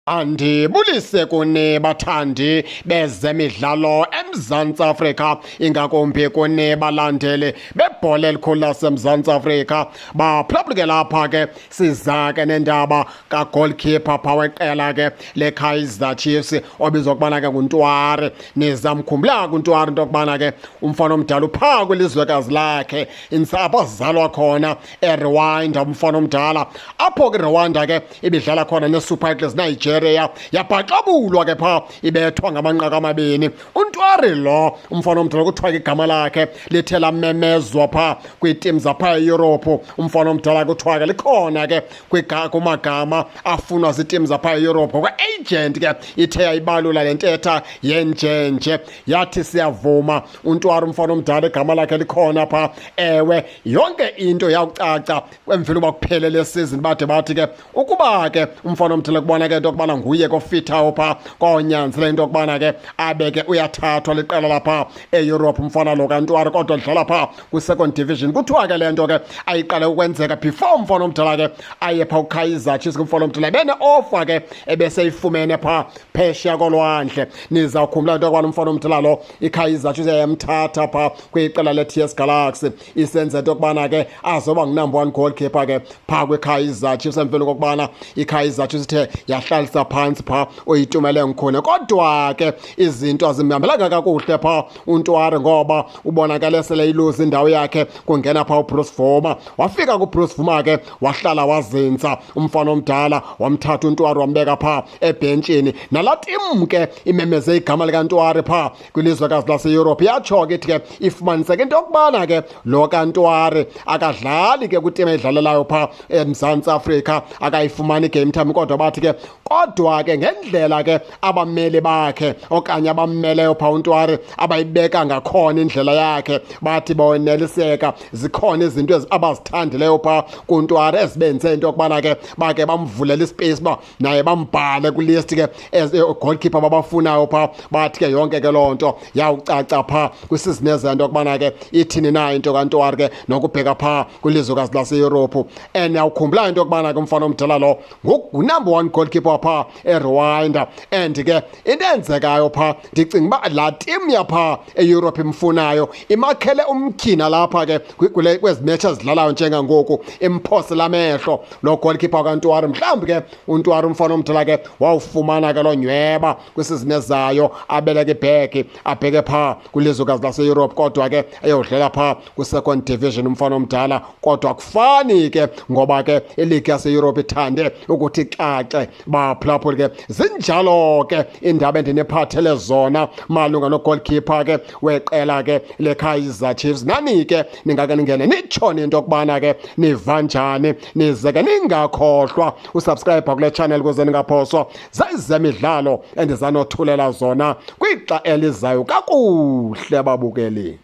Andibulise kuni bathandi bezemidlalo eMzantsi Afrika, ingakumbi kuni balandeli bebhola elikhulu laseMzantsi Afrika. Baphulaphuleke lapha ke, siza ke nendaba kagoalkeeper pha weqela ke leKaizer Chiefs obizwa ukubana ke nguNtwari. Nizamkhumbula ke uNtwari into yokubana ke umfana omdala uphaa kwilizwekazi lakhe apho azalwa khona eRwanda. Umfana omdala apho ke Rwanda ke ibidlala khona neSuper Eagles Nigeria, yabhaxabulwa ke phaa, ibethwa ngamanqaku 2. UNtwari lo umfana omdala kuthiwa ke igama lakhe lithe lamemezwa phaa kwiitim zaphaa eYurophu. Umfana omdala kuthiwa ke likhona ke kumagama afunwa ziitim zaphaa eYurophu. Kwa-agent ke ithe yayibalula le ntetha yenjenje, yathi siyavuma, uNtwari umfana omdala igama lakhe likhona phaa. Ewe, yonke into yawucaca emveni uba kuphele le season, bade bathi ke ukuba ke umfana omdala kubona ke into yokubana nguye kofithayo phaa, konyanzela into yokubana ke abe ke uyathathwa liqela lapha eEurope umfana lo kaNtwari, kodwa dlala phaa kwi-second division. Kuthiwa ke le nto ke ayiqale ukwenzeka before umfana omdala ke aye phaa kuKaizer Chiefs. Umfana omdala bene-offer ke ebeseyifumene phaa phesheya kolwandle. Nizawukhumbula into yokubana umfana omdala lo iKaizer Chiefs yayamthatha phaa kwiqela le-TS Galaxy, isenza into yokubana ke azoba ngu-number 1 goalkeeper ke phaa kwiKaizer Chiefs, emveni kokubana iKaizer Chiefs ithe yahlalisa phantsi phaa uYitumele Nkhune. Kodwa ke izinto azimhambelanga kakuhle phaa uNtwari, ngoba ubonakale sele iluza indawo yakhe, kungena phaa uBruce Bvuma. Wafika kuBruce Bvuma ke wahlala wazinza umfana omdala, wamthatha uNtwari wambeka phaa ebhentshini. Nalaa tim ke imemeze igama likaNtwari phaa kwilizwekazi laseYurophu yatsho ke ithi ke ifumaniseke into yokubana ke lo kaNtwari akadlali ke kwitim edlalelayo phaa eMzantsi Afrika, akayifumani game time. Kodwa bathi ke kodwa ke ngendlela ke abameli bakhe okanye abammeleyo phaa uNtwari abayibeka ngakhona indlela yakhe, bathi boneliseka, zikhona izinto abazithandileyo phaa kuNtwari ezibenze into yokubana ke bake bamvulela ispace uba naye bambhale kwilist ke as goalkeeper babafunayo phaa. Bathi ke yonke ke loo nto yawucaca phaa kwisizini ezento yokubana ke ithini na into kaNtwari ke nokubheka phaa kwilizwekazi laseYurophu. And yawukhumbula into yokubana ke umfana omdala lo ngu-number 1 goalkeeper phaa eRwanda. And ke into eyenzekayo phaa, ndicinga uba laa tim yaphaa eYurophu imfunayo imakhele umtyhina lapha ke kwezi match ezidlalayo njengangoku, imphosela amehlo lo goalkeeper kaNtwari. Mhlawumbi ke uNtwari umfana omdala ke wawufumana ke loo nyweba kwisizini ezayo, abeleke ibhegi abheke phaa kwilizwekazi laseYurophu, kodwa ke eyodlela phaa kwi-second division umfana omdala. Kodwa akufani ke ngoba ke iligi yaseYurophu ithande ukuthi xaxe. Baphulaphuli ke, zinjalo ke iindaba endiniphathele zona malunga nogoalkeeper ke weqela ke leKaizer Chiefs. Nani ke ningake ningene nitshone into yokubana ke niva njani, nize ke ningakhohlwa usubscribe kule channel ukuze ningaphoswa zezemidlalo endizanothulela zona kwixa elizayo. Kakuhle babukeli.